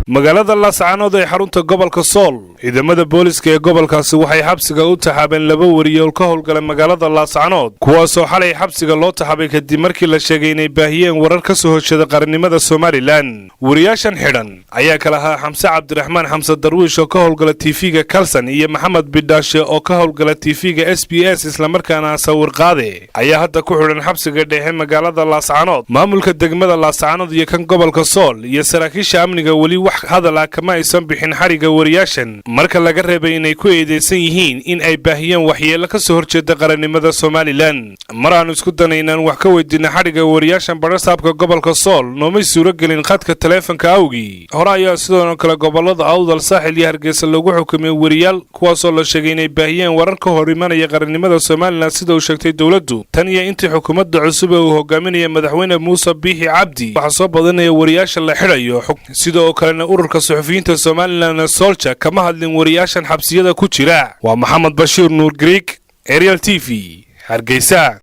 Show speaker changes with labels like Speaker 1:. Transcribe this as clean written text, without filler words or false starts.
Speaker 1: Magaalada Laascaanood ee xarunta gobolka Sool, ciidamada booliska ee gobolkaasi waxay xabsiga u taxaabeen laba wariye oo ka howlgala magaalada Laascaanood, kuwaasoo xalay xabsiga loo taxaabay kadib markii la sheegay inay baahiyeen warar ka soo horjeeda qarannimada Somaliland. Wariyaashan xidhan ayaa kala ahaa Xamse Cabdiraxmaan Xamse Darwiish oo ka howlgala TV-ga Kalsan iyo Maxamed Bidhaashe oo ka howlgala TV-ga SBS, islamarkaana sawir qaade ayaa hadda ku xidhan xabsiga dhexe magaalada Laascaanood. Maamulka degmada Laascaanood iyo kan gobolka Sool iyo saraakiisha amniga weli wax hadal ah kama aysan bixin xadhigga wariyaashan, marka laga reebay inay ku eedeysan yihiin in ay baahiyeen waxyeelo ka soo horjeeda qarannimada Somaliland. Mar aanu isku danay inaan wax ka weydiina xadhigga wariyaashan badhasaabka gobolka Sool, noomay suuro gelin khadka taleefanka awgii. Hore ayaa sidoo kale gobolada Awdal, Saaxil iyo Hargeysa loogu xukumay wariyaal, kuwaasoo la sheegay inay baahiyeen warar ka hor imanaya qarannimada Somaliland, sida uu sheegtay dowladdu. Tan iyo intii xukuumadda cusub ee uu hogaaminaya madaxweyne Muuse Biixi Cabdi, waxaa soo badanaya wariyaasha la xidhayo. Sidoo kalena ururka suxufiyiinta Somaliland SOLJA kama hadlin wariyaashan xabsiyada ku jira. Waa Maxamed Bashiir Nuur Greek, Ariel TV, Hargeysa.